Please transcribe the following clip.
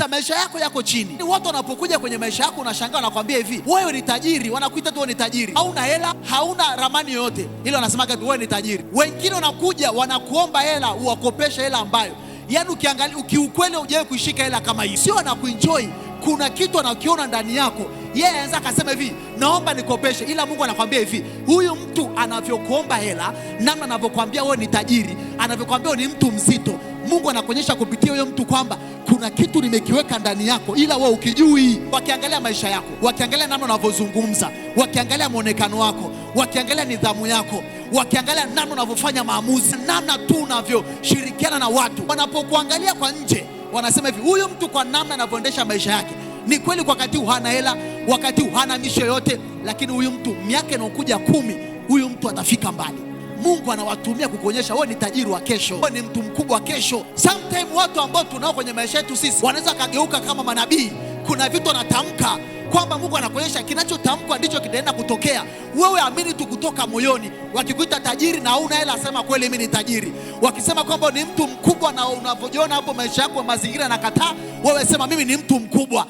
Maisha yako yako chini. Watu wanapokuja kwenye maisha yako unashangaa, wanakwambia hivi, wewe ni tajiri. Wanakuita tu wewe ni tajiri, hauna hela, hauna ramani yoyote, ila wanasemaga tu wewe ni tajiri. Wengine wanakuja wanakuomba hela, uwakopeshe hela ambayo yaani ukiangalia ukiukweli hujawahi kuishika hela kama hiyo, sio anakuenjoy. Kuna kitu anakiona ndani yako yeye, anaweza akasema hivi, naomba nikopeshe, ila Mungu anakwambia hivi, huyu mtu anavyokuomba hela, namna anavyokuambia wewe ni tajiri, anavyokuambia wewe ni mtu mzito, Mungu anakuonyesha kupitia huyo mtu kwamba kuna kitu nimekiweka ndani yako, ila wewe ukijui. Wakiangalia maisha yako, wakiangalia namna unavyozungumza, wakiangalia mwonekano wako, wakiangalia nidhamu yako, wakiangalia namna unavyofanya maamuzi, namna tu unavyoshirikiana na watu, wanapokuangalia kwa nje, wanasema hivi, huyu mtu kwa namna anavyoendesha maisha yake, ni kweli kwa wakati huu hana hela, wakati huu hana misho yoyote, lakini huyu mtu miaka inayokuja 10, huyu mtu atafika mbali. Mungu anawatumia kukuonyesha wewe ni tajiri wa kesho, wewe ni mtu mkubwa wa kesho. Sometimes watu ambao tunao kwenye maisha yetu sisi wanaweza kageuka kama manabii. Kuna vitu wanatamka kwamba Mungu anakuonyesha kinachotamkwa ndicho kitaenda kutokea. Wewe amini tu kutoka moyoni. Wakikuita tajiri na huna hela, sema kweli mimi ni tajiri. Wakisema kwamba ni mtu mkubwa na unavyojiona hapo maisha yako mazingira yanakataa, wewe sema mimi ni mtu mkubwa.